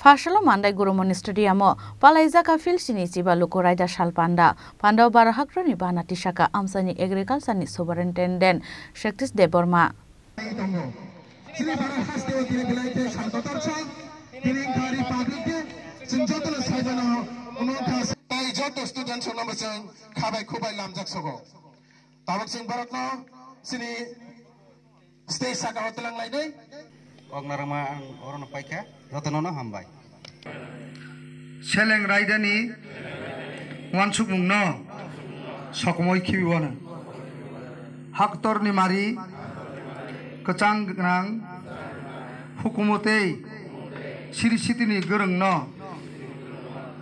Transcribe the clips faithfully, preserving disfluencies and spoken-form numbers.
Phasalo Mandai Gurumoni Stadium o palaijak a field sini chiba luku raida sal panda. Panda o baro haktoni bana tisaka amchaini agriculture ni superintendent Shaktish Debbarma. Tongo. Chini baro haste o tini belai khe sal kotor sa, tini wngkha Republic Day, chwng jotono saibano omo wngkha. Tai joto student sono bwchwng khabai khubai lamjak sogo. Tabuk chwng borokno chini stage saka o twlang lainai. Kok narwkma ang orono paikha, jotono no hambai. Seleng raidani wansukmungno sokomoi khibiwano. Haktorni mari kwchang gwnang hukumu tei siri sitini gwrwngno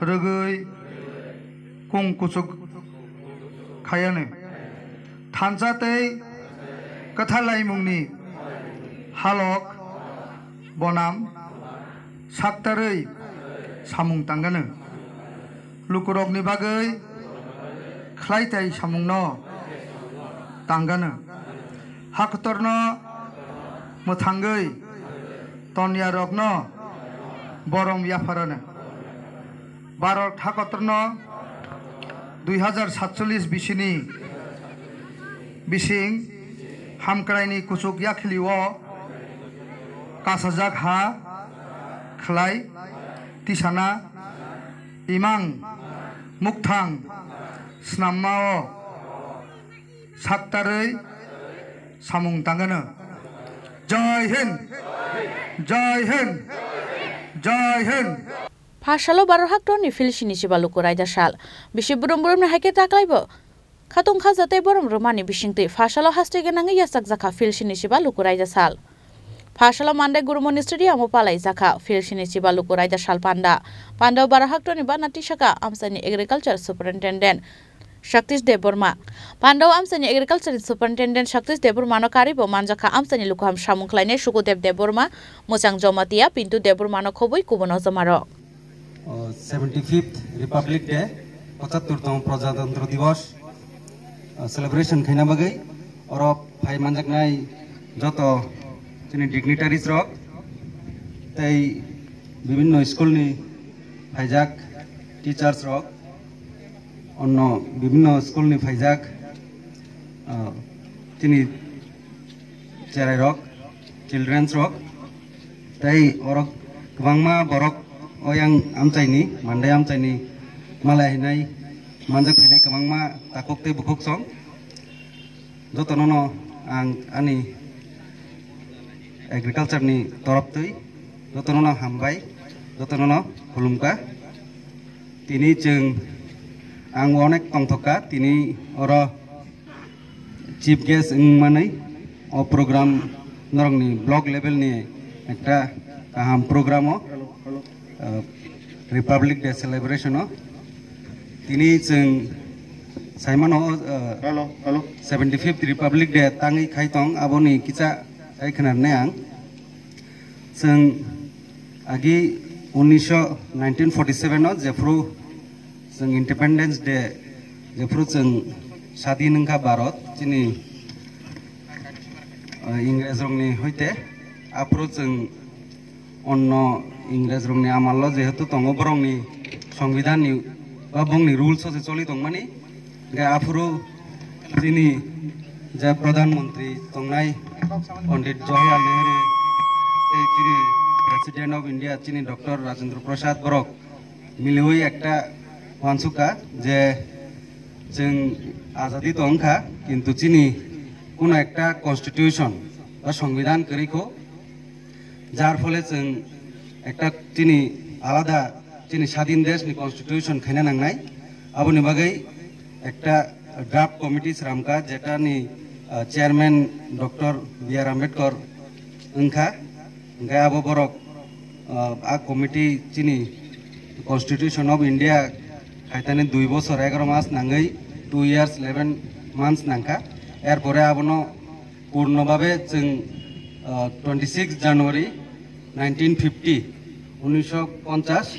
rwgwi kung kuchuk khayano. Thansa tei kwthar laimungni halok bonam saktarwi samung tangano. Lukurokni bagwi khlaitai samungno tangano. Haktorno mwthangwi tonyarokno borom yapharano. Bharat hakotorno dui hajar satchollish bisini bising hamkraini kuchuk yakhilio kasajak ha khlai tisana imang mukthang snamma o saktarwi samung tangano. Jai Hind! Jai Hind! Jai Hind! Phasalo baro haktoni field sini chiba luku raida sal. Bisi brum brumni haikhe taklaibo khatung khaja tei borom rwmani bisingtwi phasalo haste gwnangwi yachakjakha field sini chiba luku raida sal. Phasalo Mandai Gurumoni Stadium o palaijakha field sini chiba luku raida sal panda. Panda o baro haktoni bana tisaka amchaini agriculture superintendent Shaktish Debbarma. Panda o amchaini agriculture superintendent Shaktish Debbarma no karwi bo manjakha amchaini lukuham samung khlainai Sukudev Debbarma, Mwchang Jomatia, Pintu Debbarma no khobwi kubun ojomarok. O, seventy fifth Republic Day, pochattor tong Prajatantro Divos, o, celebration khaina bagwi oro phai manjaknai joto chini dignitaries rok tei bibinno school ni phaijak teachers rok, onno bibinno school ni phaijak, o, chini cherai rok, childrens rok, tei oro kwbangma borok oyang amchaini, Mandai amchaini malai hinai manjak phainai kwbangma takhuk tei bukhuk song. Jotono no ang ani agriculture ni torop twi jotono no hambai, jotono no khulumkha. Tini chwng ang onek tongthokka, tini oro chief guest wngmani o program norokni block level ni ekta kaham program o, uh, Republic Day celebration o tini chwng saimano, uh, Hello, hello. Seventy fifth Republic Day tangwi khai tong, aboni kisa khai khwnarnai ang. Chwng agi unisho nineteen forty seven o jephru chwng Independence Day, jephru chwng sadin wngkha Bharat, chini, uh, Ingres rokni hoite, aphuru chwng onno Ingres rokni amallo jehetu tongo, borokni Songbidanni ba bongni rules o se choli tongmani, hingke aphuru chini je Pradhan Mantri tongnai Pandit Jawaharlal Nehru tei chini President of India chini Doctor Rajendra Prasad borok miliwi ekta wansukha je chwng azadi tongkha, kintu chini kuno ekta constitution ba songbidan kwrwi kho, jar phole chwng ekta chini alada chini sadin desh ni constitution khaina nangnai. Aboni bagwi ekta draft committee sramkha, jetani, ah, chairman Doctor B R Ambedkar wngkha. Hingke abo borok, ah, a committee chini Constitution of India khaitani dui bosor egaro mas nangwi, two years eleven months nangkha. Erpore abono purno babe chwng, ah, twenty six January nineteen fifty, unisho ponchas,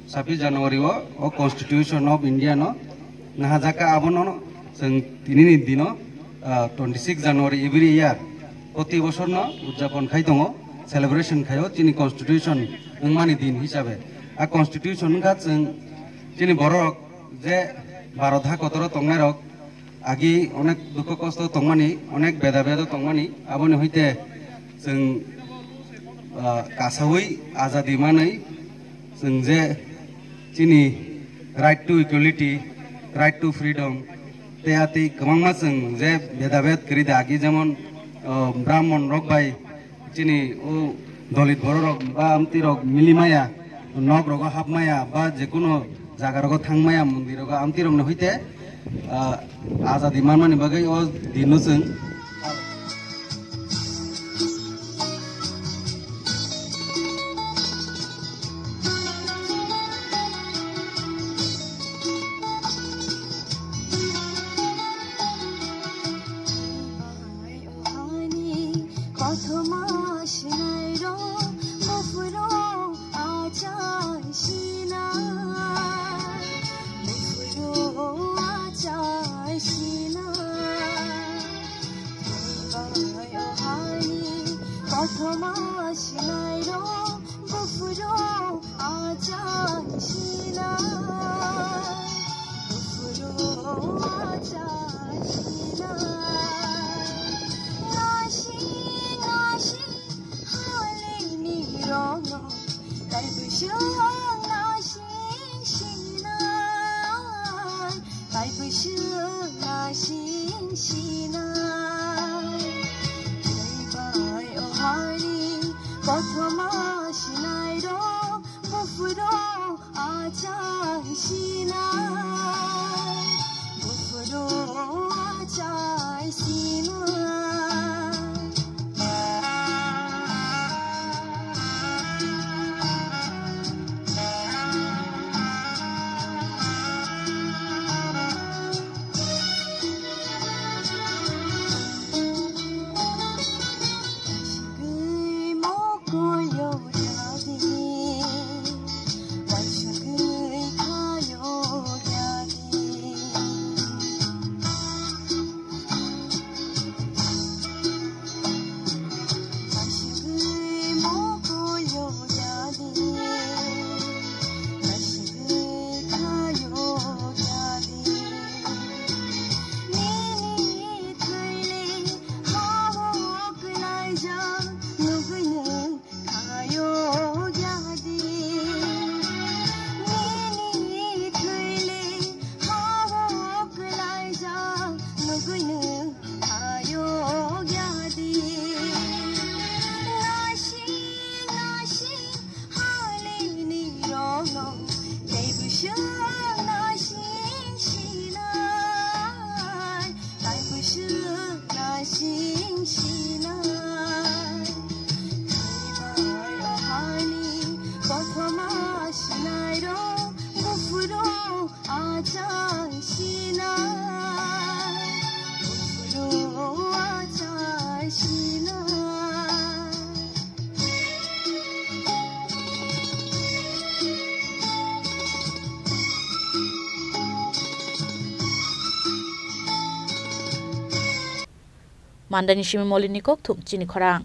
sabbish January o, o Constitution of India no nahajakha, abono chwng tinini dino, ah, twenty six January every year, proti bosor no udjapon khai tongo, celebration khaio chini Constitution wngmani din hisabe. A constitution wngkha chwng chini borok je Bharat ha kotoro tongnairok agi onek dukho kosto tongmani, onek beda beda tongmani, aboni hoite chwng, ah, kasawi azadi manwi chwng je chini right to equality, right to freedom, tei atwi kwbangma chwng je beda bed kwrwi da agi, jemon, ah, Brahmon rok bai chini o Dalit borok rok ba amtwi rok mili maya, nok rogo hap maya ba jekunu jaga rogo thang maya, mondir rogo amtwi rokni hoite, ah, azadi manmani bagwi o dino chwng. Kothoma sinai rok, buphuru achai sinai, buphuru achai sinai. Bai o hai kothoma sinai rok, buphuru achai sinai, buphuru achai sinai. Nasi, nasi, halini rokno, tai bwswk nasi sinai, tai bwswk nasi sinai. Bai o hai kothoma sinai rok, buphuru achai sinai, buphuru achai sinai. Ayo yadi, nasi nasi halini rokno, tei bwswk nasi sinai, tai bwswk nasi sinai. Tei bai o hani kothoma sinai rok, buphuru achai sinai, buphuru achai sinai. Mandani simi Molini kokthum chini khorang.